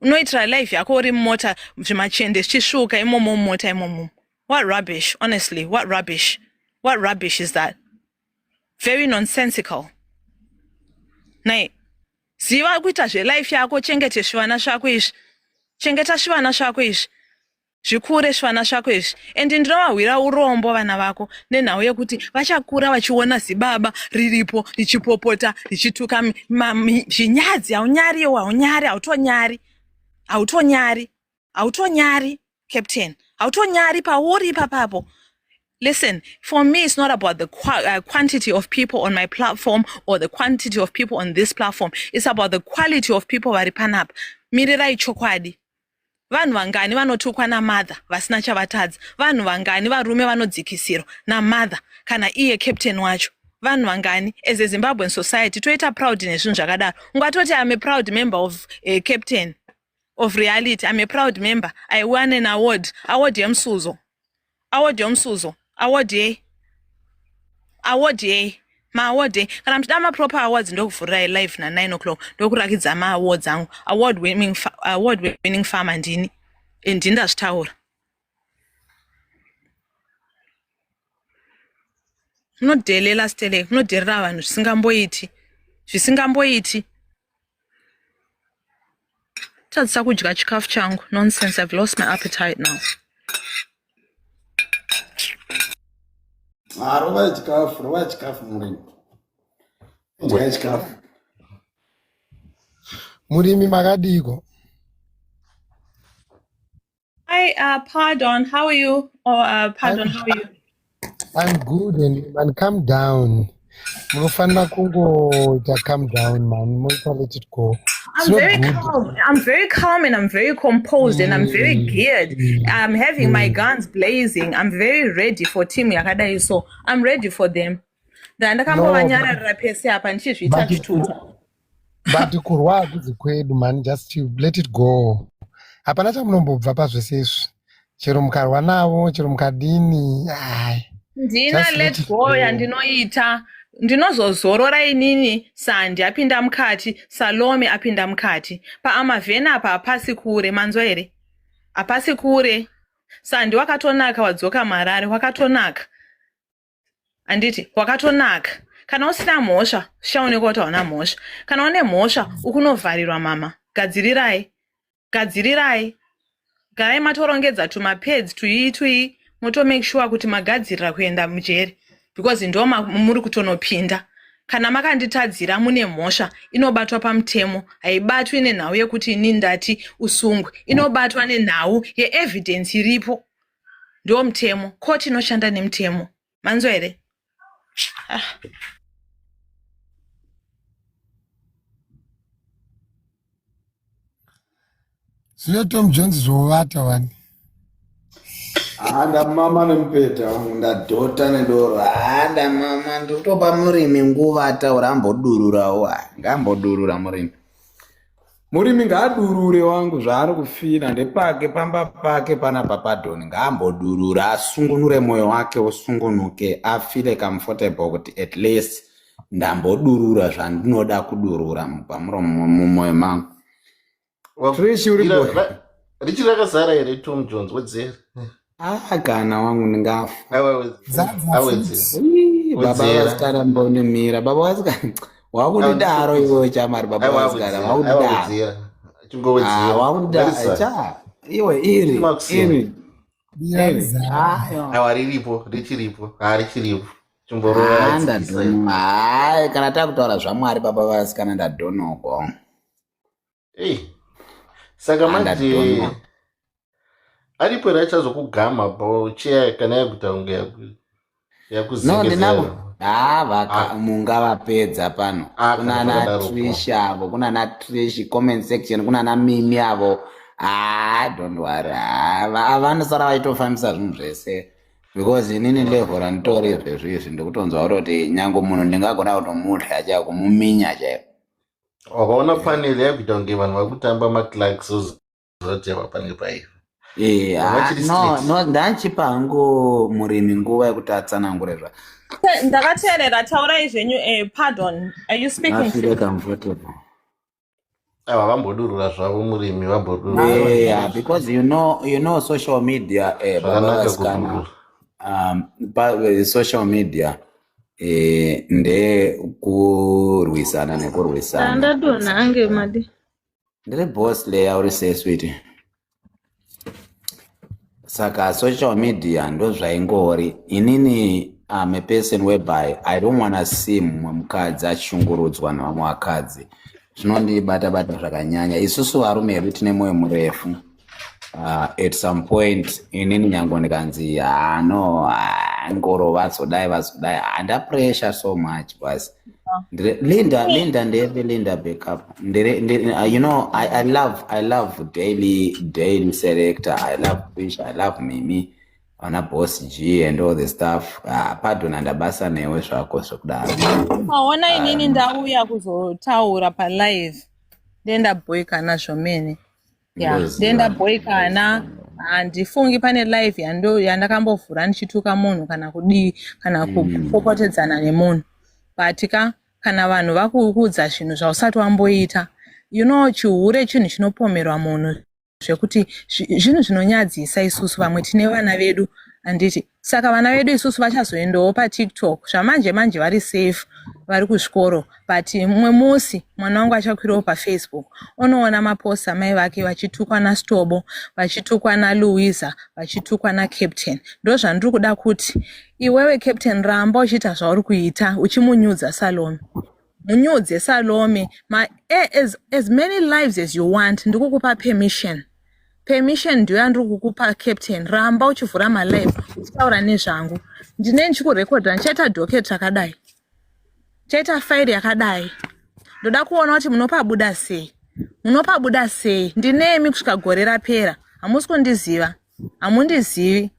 Unoitira life yako uri mumota, zvimachende zvichisvuka imomo mumota imomo. What rubbish, honestly. What rubbish, what rubbish is that? Very nonsensical. Nai ziva kuita zvelife yako. Chengete zvivana zvako izvi, chengeta zvivana zvako izvi, zvikure zvivana zvako izvi. And ndinovahwira urombo vana vako nenhau yekuti vachakura vachiona zibaba riripo richipopota, richituka zvinyadzi. Haunyariwo, haunyari, hautonyari, hautonyari, hautonyari, Captain, hautonyari pauri ipapapo. Listen, for me, it's not about the quantity of people on my platform or the quantity of people on this platform. It's about the quality of people vari panapa. Mirirai chokwadi. Vanhu vangani vanotukwa namadha vasina chavatadza? Vanhu vangani varume vanodzikisirwa namadha kana iye Captain wacho? Vanhu vangani? As a Zimbabwean society, toita proud nezvinhu zvakadaro? Ungatoti I'm a proud member of Captain of Reality. I'm a proud member. I won an award. Award yemusuzo, award yomsuzo, award yei, award yei? Maaward, kana muchida maproper awards, ndokuvhurirai live na9 o'clock, ndokurakidza maawards angu. Award winning, award winning farmer ndini, ndini ndazvitaura. Munodhelela stelek, munodherera vanhu zvisingamboiti, zvisingamboiti. Tadzisa kudya chikafu changu. Nonsense, I've lost my appetite now. Ah, rovai chikafu, rovai chikafu murimi. Idyai chikafu. Murimi makadiko? Hi, Pardon, how are you? Or Pardon, how are you? I'm good and man, calm down. Munofanira kungoita calm down man, moita let it go. I'm very calm. I'm very calm and I'm very composed and I'm very geared. I'm having my guns blazing. I'm very ready for team yakadai, so I'm ready for them. Ndakambovanyararira pese apa ndichizviita chituta. But kurwa hakuzi kwedu man, just to let it go. Hapana chamunombobva pazvese izvi. Chero mukarwa navo, chero mukadini, ai. Ndina let go yandinoita. Ndinozozorora inini Sandi apinda mukati, Salome apinda mukati. Paamavhena apa hapasi kure, manzwa here? Hapasi kure. Sandi wakatonaka, wadzoka marare, wakatonaka. Handiti, wakatonaka. Kana usina mhosva, zvichaonekwa kuti hauna mhosva. Kana une mhosva, ukunovharirwa mama. Gadzirirai. Gadzirirai. Garai matorongedza tumapads tuii tuii, motomake sure kuti magadzirira kuenda mujeri, because ndo muri kutonopinda. Kana makanditadzira, mune mhosva inobatwa pamutemo. Haibatwi nenhau yekuti ini ndati usungwe, inobatwa nenhau yeevidence iripo. Ndo mutemo, koti inoshanda nemutemo, manzwa here? Ah. Zvino Tom Jones zvovata wani. Ah, ndamama nemupeta wangu, ndadhota nedoro. Ah, ndamama, ndikutopa murimi nguva ataura, ambodururawo. Ah, ngaambodurura murimi. Murimi ngaadurure wangu, zvaari kufira ndepake, pamba pake panapa Padhoni. Ngaambodurura asungunure mwoyo wake, usungunuke, afile comfortable kuti at least ndambodurura zvandinoda kudurura pamuromo mumwoyo mangu. Trish, uri boy. Richiri rakazara here, Tom Jones? Wedzera. Ah, kana wangu ndingafa. Awedzera. Ii, baba vasikana, mbonimira baba vasikana, wakundidaro iwewe chamari. Baba vasikana, wakundidaro. Awedzera, chingowedzera. Ah, wakundidaro cha iwe iri iri iri. Aiwa, riripo, richiripo. Ha, richiripo, chimborova. Ah, ndadhono. Hai, kana takutaura zvamwari, baba vasikana, ndadhonoko. Ei, saka manje Ndadhono. Aripo here achazokugama pacheya kana yakuita kunge No, yakuzengezera? ndinavo. Ah, vaka Ah. mungavapedza pano. Ah, Kuna kana na zvakadaro. Trish avo, kuna na Trish comment section, kuna na Mimi avo. Ah, don't worry. Ah, vanosara vachitofambisa zvinhu zvese, because inini level randitori izvezvi izvi, ndikutonzwa kutoti nyange munhu ndingagona kutomudya chaiko, kumuminya chaiko. Wakaona panel yakuita kunge vanhu vari kutamba maclarks, ozoti apa panenge paiva Eh, ah, vachiri no, straight. no, ndanchipa hangu murimi nguva yekuti atsanangure zva Ndakateerera, taurai zvenyu. Pardon, are you speaking? Afile comfortable. Ava vambodurura zvavo murimi, vambodurura. Yeah, because you know social media, baba Zvakanaka vasikana, kudurura. social media ndekurwisana nekurwisana. Ndadonha ange madi. Ndiri boss leya, uri sei sweet? Saka social media ndozvaingori. Inini am a person whereby I don't wanna see mumwe mukadzi achishungurudzwa nevamwe vakadzi. Zvinondibata bata zvakanyanya. Isusu varume hedu tine mwoyo murefu. At some point inini nyange ndikanzi, ah, no, ah, ngoro vazodai vazodai, handa pressure so much basi. Linda, Linda, ndeve Linda backup. Ndire, you know, I love daily selector. I love Fish, I love Mimi, vana Boss G and all the stuff. Pardon, andabasa newe zvako zvekudaro. Maona, inini ndauya kuzotaura palive, ndendabhoikana zvomene ya. Ndoziva. Ndendabhoikana, handifungi pane live yandakambovhura ndichituka munhu kana kudii kana kupopotedzana nemunhu. But ka kana vanhu vakuudza zvinhu zvausati wamboita, you know, chihure chinhu chinopomerwa munhu zvekuti zvinhu zvinonyadzisa. Isusu vamwe tine vana vedu, handiti? Saka vana vedu isusu vachazoendawo paTikTok. Zvamanje manje vari safe, vari kuzvikoro, but mumwe musi mwana wangu achakwirawo paFacebook, onoona maposts amai vake vachitukwa naStobo, vachitukwa naLouisa, vachitukwa naCaptain. Ndo zvandiri kuda kuti iwewe Captain, ramba uchiita zvauri kuita, uchimunyudza Salome, munyudze Salome ma, as many lives as you want. Ndikukupa permission. Permission ndiyo yandiri kukupa, Captain. Ramba uchivhura malive uchitaura nezvangu. Ndine ndichikurekodha, ndichaita docket rakadai, chaita fairi yakadai. Ndoda kuona kuti munopabuda sei, munopabuda sei. Ndinemi kusvika gore rapera. Hamusi kundiziva, hamundizivi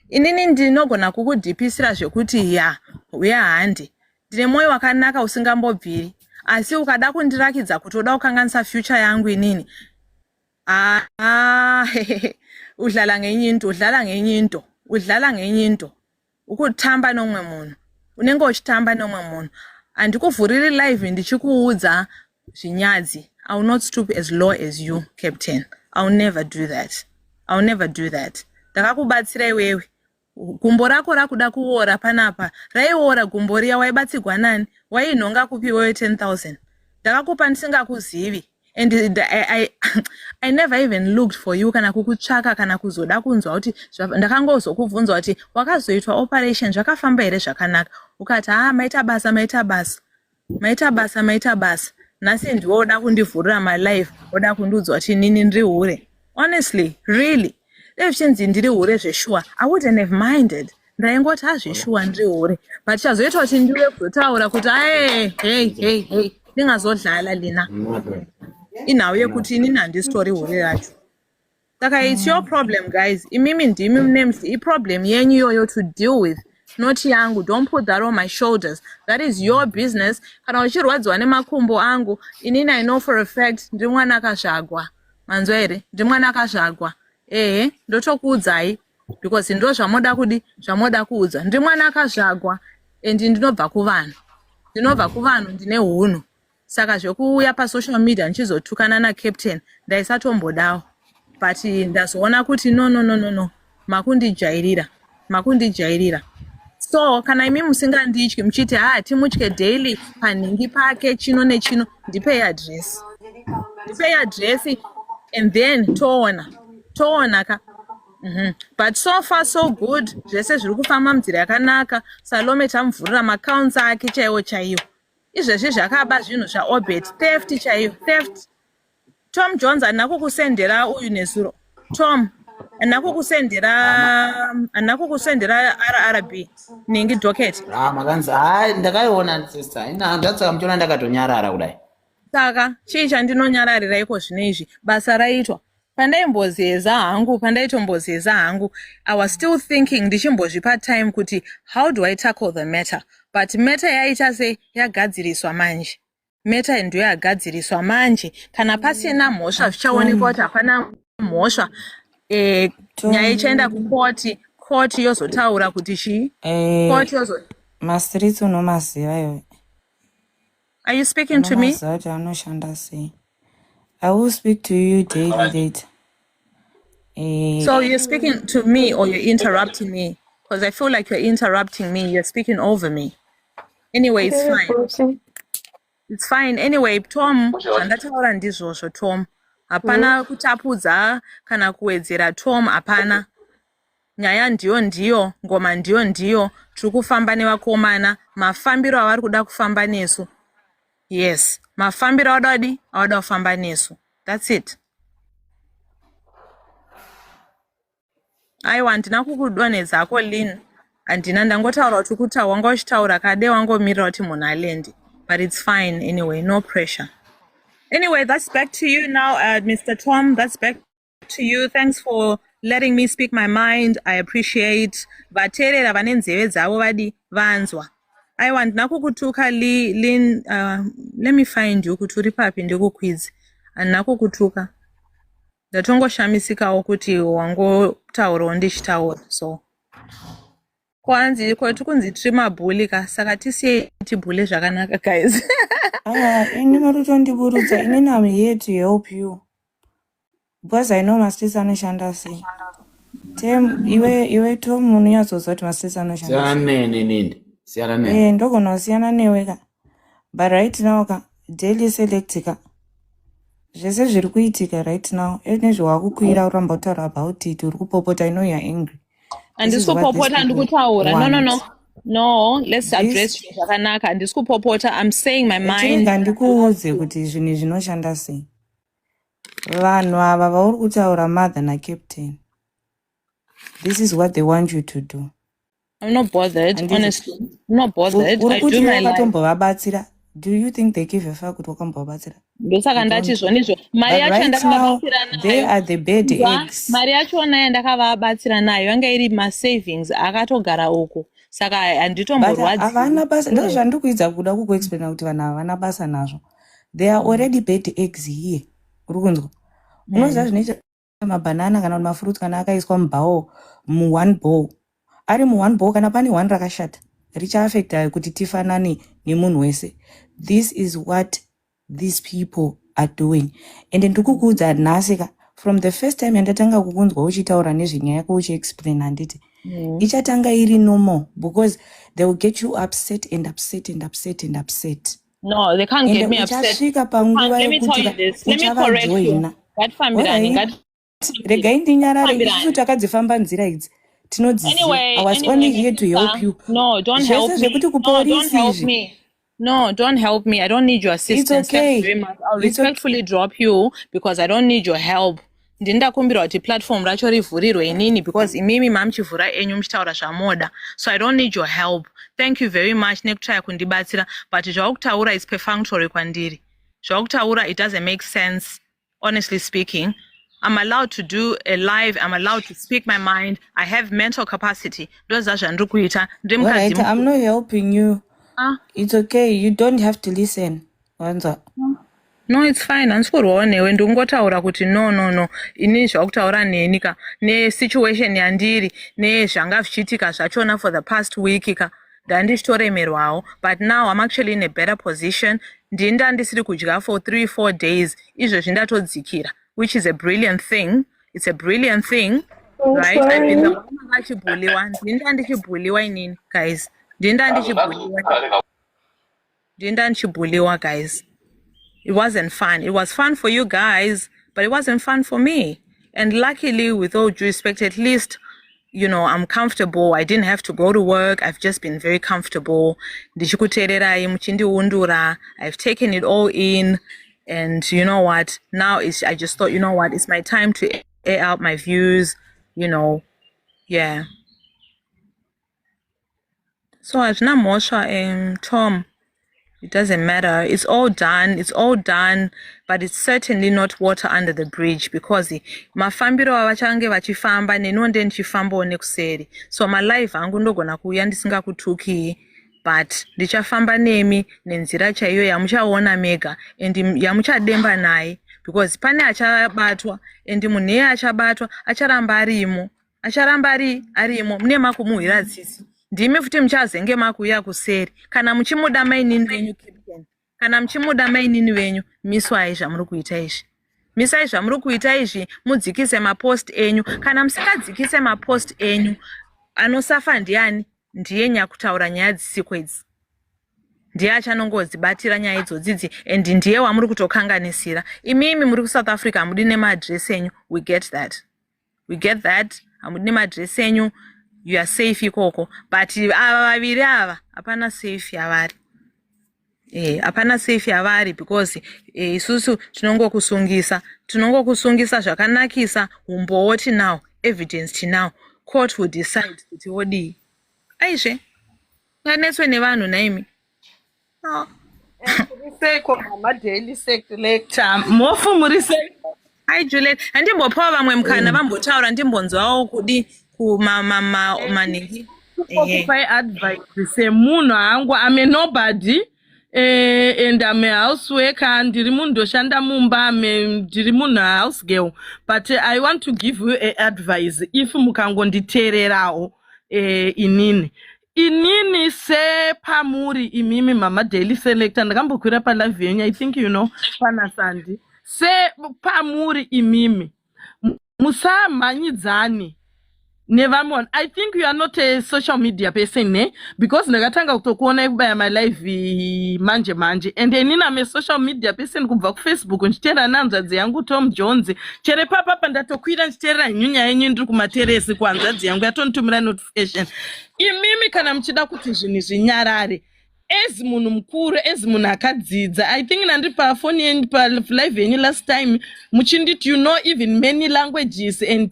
inini. Ndinogona kukudhipisira zvekuti ya uya handi, ndine mwoyo wakanaka usingambobviri, asi ukada kundirakidza kuti uda kukanganisa future yangu inini, ah, udlala ngenye into, udlala ngenye into, udlala ngenye into. Ukutamba nomwe munhu, unenge uchitamba nomwe munhu. Handikuvhuriri live ndichikuudza zvinyadzi. I will not stoop as low as you, Captain. I will never do that, I will never do that. Ndakakubatsira iwewe, gumbo rako rakuda kuora panapa, raiora gumbo riya. Waibatsigwa nani? Wainhonga kupi iwewe 10 000? Ndakakupa ndisingakuzivi and I never even looked for you kana kukutsvaka kana kuzoda kunzwa kuti ndakangozokubvunza kuti wakazoitwa operation, zvakafamba here zvakanaka? Ukati, "Ha, maita basa, maita basa, maita basa, maita basa." Nhasi ndiwe woda kundivhurira malive, woda kundiudza kuti inini ndiri hure. Honestly, really, dai zvichinzi ndiri hure zveshuwa, I wouldn't have minded. Ndaingoti, "Hazveshuwa, ndiri hure," but chazoita kuti ndiwe kuzotaura kuti ae, hei, hei, hei, ndingazodlala lina inhau yekuti inini handisitori hure racho. Saka it's your problem, guys. Imimi ndimi mune iproblem yenyu iyoyo to deal with, not yangu. Don't put that on my shoulders, that is your business. Kana uchirwadziwa nemakumbo angu inini, I know for a fact ndiri mwana akazvagwa. Manzwa here? Ndiri mwana akazvagwa. Ehe, ndotokuudzai because ndo zvamoda kudi, zvamoda kuudza. Ndiri mwana akazvagwa and ndinobva kuvanhu, ndinobva kuvanhu, ndine hunhu. Saka zvekuuya pasocial media ndichizotukana nacaptain, ndaisatombodawo, but ndazoona kuti no, no, no, no, no, makundijairira, makundijairira. So kana imi musingandityi, muchiti, "Ha, timutye daily panhingi pake chino nechino," ndipei adresi, ndipei adresi and then toona, toona ka. But so far so good, zvese zviri kufamba munzira yakanaka. Salome tamuvhurira maaccounts ake chaiwo chaiwo. Izvezvi zvakaba zvinhu zvaObert, theft chaiyo, theft. Tom Jones, handina kukusendera uyu nezuro. Tom, handina kukusendera, handina kukusendera RRB ningi docket? Ah, makanzi hai, ndakaiona, sister. Ina ndatsaka muchiona ndakatonyarara kudai. Saka chii chandinonyararira iko zvino izvi? Basa raitwa. Pandaimbozeza hangu, pandaitombozeza hangu, I was still thinking, ndichimbozvipa time kuti how do I tackle the matter? But matter yaita sei? Yagadziriswa manje. Matter ndiyo yagadziriswa manje. Kana pasina mhosva, zvichaonekwa kuti hapana mhosva. Nyaya ichaenda kukoti, koti yozotaura kuti chii. Koti yozo Mastreets unomaziva iwe. Are you speaking to me? Unomaziva kuti anoshanda sei. I will speak to you daily later. So you're speaking to me or you're interrupting me? Because I feel like you're interrupting me. You're speaking over me. Anyway, it's fine. It's fine. Anyway, Tom, zvandataura ndizvozvo, Tom. Hapana kutapudza kana kuwedzera, Tom, hapana. Nyaya ndiyo ndiyo, ngoma ndiyo ndiyo, tiri kufamba nevakomana, mafambiro avari kuda kufamba nesu. Yes, mafambiro awada kudi, awada kufamba nesu. That's it. Aiwa, handina kukudonhedzako, Lin, handina. Ndangotaura kuti kuta wanga uchitaura kade, wangomirira kuti munhu alende, but it's fine anyway, no pressure. Anyway, that's back to you now, Mr Tom. That's back to you. Thanks for letting me speak my mind. I appreciate. Vateerera, vane nzeve dzavo vadi vanzwa. Aiwa, handina kukutuka, Lin. Let me find you kuti uri papi, ndikukwidze. Handina kukutuka, ndatongoshamisikawo kuti wangotaurawo ndichitaura so. Kwanzi kwetu kunzi tiri mabhuli ka, saka tisiyei tibhule zvakanaka, guys. Aya, ini makutondiburutsa. Inini am here to help you because I know mastreets anoshanda sei. Tem, iwe Tom, unonyatsoziva kuti mastreets anoshanda Siyana sei. neni nini, siyana neni. Eh, ndogona kusiyana newe ka, but right now ka, Daily Select ka, zvese zviri kuitika right now nezvewakukwira uramba kutaura about it, uri kupopota. I know you are angry. This Handisi is what these kupopota, people ndikutaura. No. want. No, let's address This zvinhu zvakanaka. Handisi kupopota. I'm saying my mind. Chirega ndikuudze kuti zvinhu izvi zvinoshanda sei. Vanhu ava vauri kutaura, mother nacaptain, this is what they want you to do. I'm not bothered, Handiti honestly. I'm not bothered. uri I do kuti my life. wakatombovabatsira? Do you think they give a fuck kuti wakambovabatsira? Ndosaka They ndati don't. zvonizvo mari But yacho right now yandakavabatsira they nayo are the bad Inzwa, eggs. mari yachona yandakavabatsira nayo yanga iri masavings akatogara uku, saka But handitomborwadziwi. havana basa. Ndo zvandiri kuidza kuda kukuexplaina kuti vanhu havana basa nazvo. They are already bad eggs here. Uri kunzwa? Unoziva zvinoita mabhanana kana kuti mafruits kana akaiswa mubowl, muone bowl, ari muone bowl, kana pane one rakashata, richaafecta kuti tifanane nemunhu wese. This is what these people are doing. And ndikukuudza nhasi ka, from the first time yandatanga kukunzwa uchitaura nezvenyaya yako uchiexplain, handiti ichatanga iri normal, because they will get you upset and upset and upset and upset. No, they can't Ende get me upset. uchasvika panguva Let me tell yekuti you ka this. Let me correct you. uchavajoina. Ngatifambirani, Alright, regai ndinyarare. Isusu ngatifambirani. takadzifamba nzira idzi, tinodziziva. Anyway, I was anyway, only here to help sister, you. no, don't help Zvese me. zvekuti No, don't kupolisi help izvi, me. No, don't help me. I don't need your it's assistance. Thank you okay. very much. I'll It's okay. respectfully drop you because I don't need your help. Ndindakumbira kuti platform racho rivhurirwe inini, because imimi mamuchivhura enyu muchitaura zvamoda, so I don't need your help. Thank you very much nekutraya kundibatsira, but zvakutaura is perfunctory kwandiri. Zvakutaura, it doesn't make sense. Honestly speaking, I'm allowed to do a live. I'm allowed to speak my mind. I have mental capacity. Ndoziva zvandiri kuita. Ndiri mukadzi Alright, I'm mukuru. not helping you. Ah. It's okay, you don't have to listen. Wanzwa? No, it's fine. Handisi kurwawo newe. Ndikungotaura kuti no, inini zvakutaura neni ka, nesituation yandiri, nezvanga zvichiitika zvachona for the past week ka, ndandichitoremerwawo, but now I'm actually in a better position. Ndini ndandisiri kudya for 3-4 days. Izvezvi ndatodzikira, which is a brilliant thing. It's a brilliant thing, right? I've been the one anga achibhuliwa. Ndini ndandichibhuliwa inini, guys. Ndini ndandichibhuliwa, ndini ndandichibhuliwa, guys. It wasn't fun. It was fun for you guys, but it wasn't fun for me. And luckily, with all due respect, at least, I'm comfortable. I didn't have to go to work. I've just been very comfortable. Ndichikuteererai muchindiundura. I've taken it all in. And you know what? Now it's, I just thought, you know what? It's my time to air out my views. Yeah. So hazvina mhosva, Tom. It doesn't matter. It's all done. It's all done, but it's certainly not water under the bridge, because mafambiro avachange vachifamba, neniwo nde ndichifambawo nekuseri. So malive angu ndogona kuuya ndisingakutukii, but ndichafamba nemi nenzira chaiyo yamuchaona mega and yamuchademba naye, because pane achabatwa, and munhu iye achabatwa acharamba arimo, acharamba ari arimo. Mune makumuhwira tsitsi, ndimi futi muchazenge makuuya kuseri. Kana muchimuda mainini venyu captain, kana muchimuda mainini venyu, miswai zvamuri kuita izvi, misai zvamuri kuita izvi, mudzikise mapost enyu. Kana musingadzikise mapost enyu, anosafa ndiani? Ndiye nyakutaura nyaya dzisiko idzi, ndiye achanongodzibatira nyaya idzodzidzi, and ndiye wamuri kutokanganisira. Imimi muri kuSouth Africa, hamudi nemaadresi enyu. We get that, we get that. Hamudi nemaadresi enyu, you are safe ikoko, but ava vaviri ava hapana safe yavari. Hapana safe yavari, because isusu tinongokusungisa, tinongokusungisa zvakanakisa. Umbowo tinawo, evidence tinawo. Court will decide kuti wodii. Aizve nganetswe nevanhu naimi, oh. Seiko mama Daily Selector, mofu muri sei? Hi Juliet, handimbopawo vamwe mukana vambotaura, ndimbonzwawo kudi kumanhingi. Kupai advice semunhu hangu. I'm a nobody and I'm a house worker. Ndiri munhu ndoshanda mumba, ndiri munhu house girl, but I want to give you a advice if mukangonditeererawo. inini inini sepamuri imimi mama Daily Selector, ndakambokwira palive yenyu, I think you know, pana Sandi. Sepamuri imimi, musamhanyidzani nevamwe vanhu. I think you are not a social media person, ne? Because ndakatanga kutokuonai kubaya malive manje manje, and inini am a social media person kubva kuFacebook, ndichiteera nehanzvadzi yangu Tom Jones. Chere papapa ndatokwira ndichiteerera henyu nyaya yenyu ndiri kumateresi kuhanzvadzi yangu, yatonditumira notification. Imimi kana muchida kuti zvinhu zvinyarare, as munhu mukuru, as munhu akadzidza, I think nandiri pafoni yenyu, palive yenyu last time, muchinditi you know even many languages and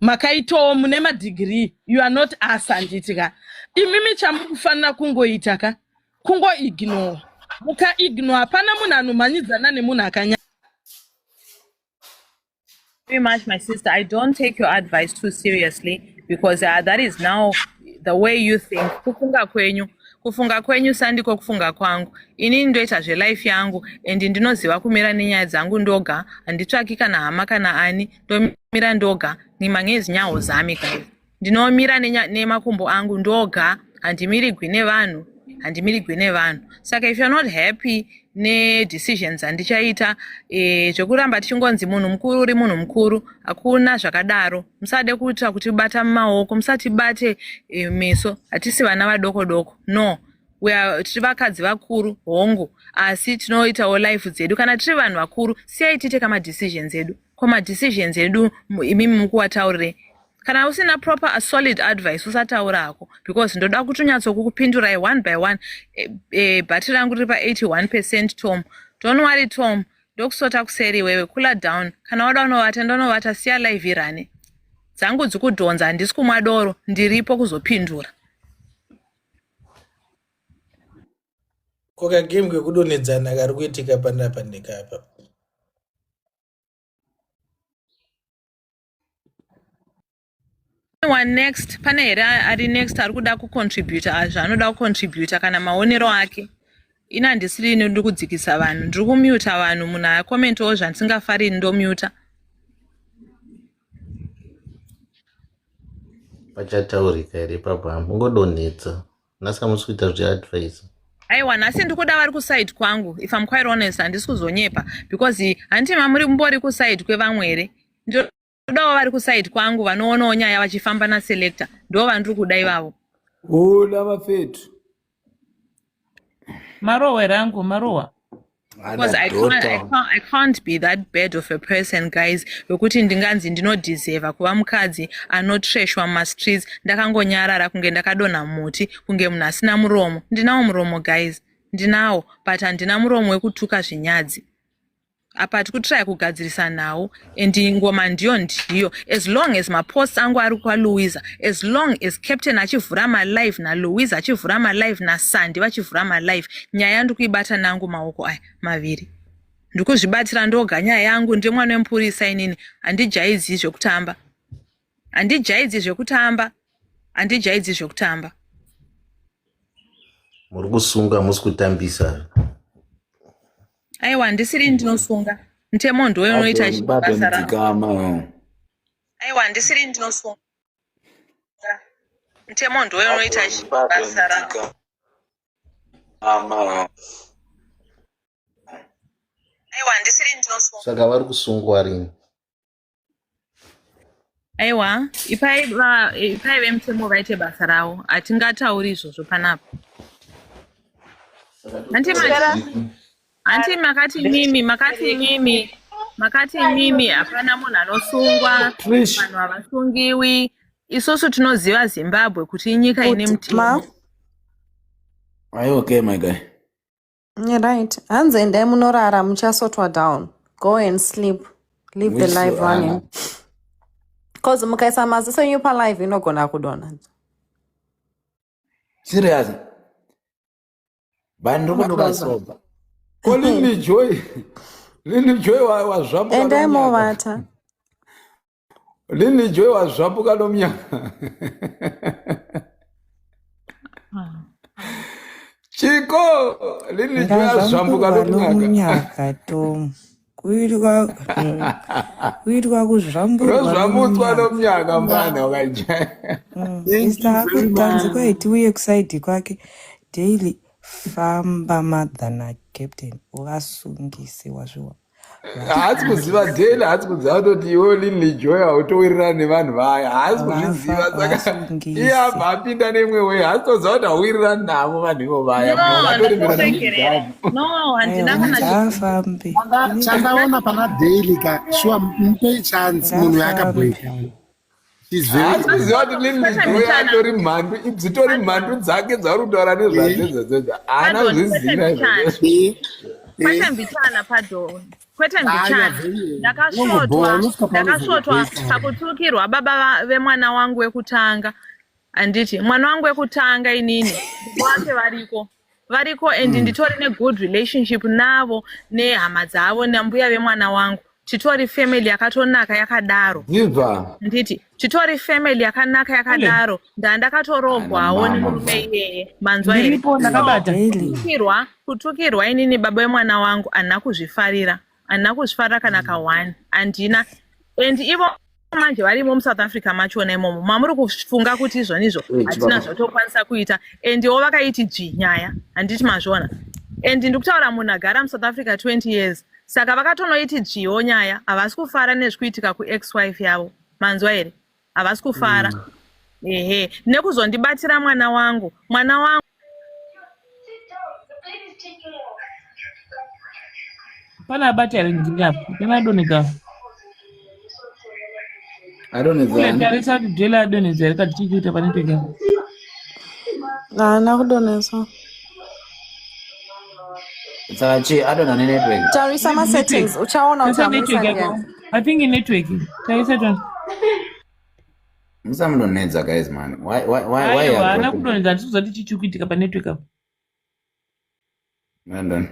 makaitawo mune madegree, you are not us, handiti ka? Imimi chamuri kufanira kungoita ka, kungoignore. Mukaignore, hapana munhu anomhanyidzana nemunhu akanya Very much, my sister. I don't take your advice too seriously because that is now the way you think. Kufunga kwenyu, kufunga kwenyu sandiko kufunga kwangu. Inini ndoita zvelife yangu and ndinoziva kumira nenyaya dzangu ndoga. Handitsvaki kana hama kana ani, ndomira ndoga. Ngima ngezinyawo zami, guys. Ndinomira nemakumbo angu ndoga, handimirigwi nevanhu, handimirigwi nevanhu. Saka if you're not happy nedecisions andichaita, zvekuramba tichingonzi munhu mukuru uri munhu mukuru, hakuna zvakadaro. Musade kuita kutibata mumaoko, musatibate meso. Hatisi vana vadoko doko, no. We are, tiri vakadzi vakuru, hongu, asi tinoitawo life dzedu. Kana tiri vanhu vakuru, siyai tiite kamadecisions edu. Ko madecisions edu imimi mukuwataurire? Kana usina proper a solid advice, usataura hako, because ndoda kuti unyatsokukupindurai one by one. Bhatiri rangu riri pa81%. Tom, don't worry, Tom, ndokusota kuseri. Iwewe cool down. Kana wada unovata, ndonovata. Siya live irane. Dzangu dzikudhonza, handisi kumwa doro, ndiripo kuzopindura. Ko kagame kekudonhedzana kari kuitika panapa ndekapa? One next, pane here ari next ari kuda kucontributa zvaanoda kucontributa kana maonero ake? Ini handisiri ini ndiri kudzikisa vanhu, ndiri kumuta vanhu. Munhu akomentawo zvandisingafariri, ndomuta. Pachataurika here ipapo? Hamungodonhedza nhasi, hamusi kuita zveadvice. Aiwa, nhasi ndiri kuda vari kuside kwangu. If I'm quite honest, handisi kuzonyepa because handiti mamuri mbori kuside kwevamwe here? Ndodawo vari kuside kwangu, vanoonawo nyaya vachifamba naselector, ndo vandiri kuda ivavo. Hola vafethu. Marohwa rangu, marohwa. Because I can't be that bad of a person, guys, wekuti ndinganzi ndinodeserva kuva mukadzi anotreshwa mumastreets ndakangonyarara kunge ndakadonha muti, kunge munhu asina muromo. Ndinawo muromo, guys, ndinawo, but handina muromo wekutuka zvinyadzi. Apa tiri kutraya kugadzirisa nhau and ngoma ndiyo ndiyo. As long as maposts angu ari kwaLouisa, as long as Captain achivhura malive, naLouisa achivhura malive, naSandi vachivhura malive, nyaya ndiri kuibata nangu maoko aya maviri. Ndiri kuzvibatira ndoga nyaya yangu. Ndiri mwana wemupurisa inini, handijaidzi zvekutamba, handijaidzi zvekutamba, handijaidzi zvekutamba. Muri kusunga, musi kutambisa. Aiwa, handisiri ndinosunga, mutemo ndiwe unoita basa rako. Dzikama. Aiwa, handisiri ndinosunga, mutemo ndiwe unoita basa rako. Aiwa, handisiri ndinosunga. Saka vari kusungwa rini? Aiwa, ipai ipai vemutemo vaite basa ravo. Hatingatauri izvozvo panapa. Hanti makati mimi hapana munhu anosungwa. Trish. Vanhu havasungiwi. Isusu tinoziva Zimbabwe kuti inyika ine Kuti, mutemo. Ma? Are you okay, my guy? Yeah, right. Hanzi endai munorara, muchasotwa down. Go and sleep. Leave the Which live running. Cause mukaisa maziso enyu palive inogona kudonha. Serious? Vanhu Mucloser. ndokusoba. Ko Lily Joy, Lily Joy wazvambuka Endai nomunyaka. movata. Lily Joy wazvambuka nomunyaka. Chiko, Lily Joy azvambuka Ndazvamburwa nomunyaka. nomunyaka, Tom. Kuitwa kuitwa kuzvamburwa Rozvambutswa nomunyaka. nomunyaka mfana wakajaya. Thank you Mr. very Tanzi much. kwaiti uye kusaidhi kwake daily famba mother nacaptain uvasungise wazviwa. Haasi kuziva daily, haasi kuziva kutoti iwe Linley Joy hautowirirana nevanhu vaya, haasi kuzviziva. Vafa Saka iye vasungise. abva apinda neimwe wei, haasi toziva kuti hauwirirani navo vanhu ivo vaya. No, Vakatorimirana ndakuregerera. muchigamu. No, handina Aiwa kana ngaafambe. Ini Chandaona pana daily ka shuwa, mupe chance munhu ngaafambe. yakabhoikana. She's very Haasi kuziva kuti Linley Kwete Joy mbichana. atori mhandu, dzitori mhandu dzake dzauri kutaura nezvadzo idzodzo, haana Pardon, kwete zviziva mbichana. izvozvo. Kwete mbichana, pardon. Kwete Ah, you are mbichana. very Ndakasvotwa, unongobhowa, unosvika ndakasvotwa paunozongobhoikana. pakutukirwa baba vemwana wangu wekutanga. Handiti, mwana wangu wekutanga inini, wake variko. Variko and nditori negood relationship navo nehama dzavo nambuya vemwana wangu. Titori family yakatonaka yakadaro. Ziva. Nditi titori family yakanaka yakadaro, ndandakatorogwawo Ana mama nemurume bva. iyeye, manzwa here? Ndiripo So ndakabata. Daily. kutukirwa inini baba vemwana wangu handina kuzvifarira, handina kuzvifarira kana ka1 handina. And ivo manje varimo muSouth Africa machona imomo mamuri kufunga kuti izvonizvo Eh, hatina chibaba. zvatokwanisa kuita, and ivo vakaiti dzvi nyaya, handiti mazviona? And ndikutaura munhu agara muSouth Africa 20 years, saka vakatonoiti dzviwo nyaya. Havasi kufara nezvikuitika kuex wife yavo, manzwa here? Havasi kufara, ehe, nekuzondibatira mwana wangu, mwana wangu. Pana abata here ndiri apa? Pana adonhedza. Kule Adonhedzani? tarisa kuti Dwele adonhedza here kati chichiita panetwork yako. Haana kudonhedzwa. Saka chii, adonha nenetwork? Tarisa Maybe network. masettings, uchaona kuti Tarisa hamuisa network yako. ndiani. I think network. Tarisa tona. Musamudonhedza guys man. Why Aiwa, you are haana dropping? kudonhedza, handisi kuziva kuti chichi kuitika panetwork apo. London.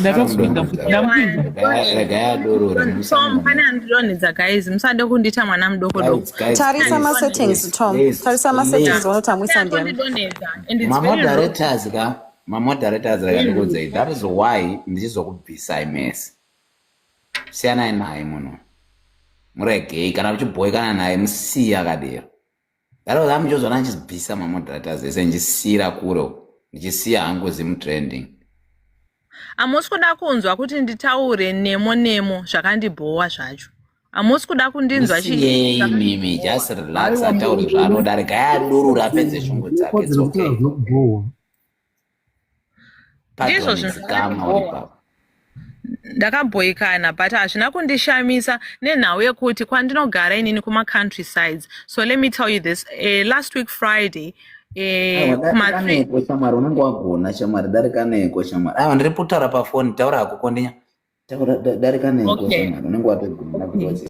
Ndatokuvinga futi. Ndamupinza. Regai adorore. Tom, pane andidonhedza guys, musade kundiita mwana mudoko doko. Guys, guys, Tarisa please, masettings, please, Tom. please, Tarisa masettings, please. uone kuti hamuisa ndiani. Andidonhedza and it's very wrong. Mamoderators ka, mamoderators, rega ndikuudzei. That is why ndichizokubvisai mese. Siyanai naye munhu, muregei. Kana uchibhoikana naye, musiye akadero. That was amuchozona ndichibvisa mamoderators ese, ndichisiyira kure uko, ndichisiya hangu zimutrending. Hamusi kuda kunzwa kuti nditaure nemo nemo zvakandibhowa zvacho, hamusi kuda kundinzwa Musiyei mimi, just relax, ataure zvaanoda. Regai adurura, apedze shungu dzake, it's Kodzero okay. kutaura zvinokubhowa. Ndizvo Pardon, zvinhu dzikama uri zvakandibhowa. papo. Ndakabhoikana, but hazvina kundishamisa nenhau yekuti kwandinogara inini kuma-country sides. So let me tell you this, last week Friday, Aiwa, darika kuma-3 neko shamwari, unenge wagona shamwari, darika neko shamwari. Aiwa, ndiri kutaura pafoni, taura hako kondinya. Taura, darika neko shamwari, unenge watogona because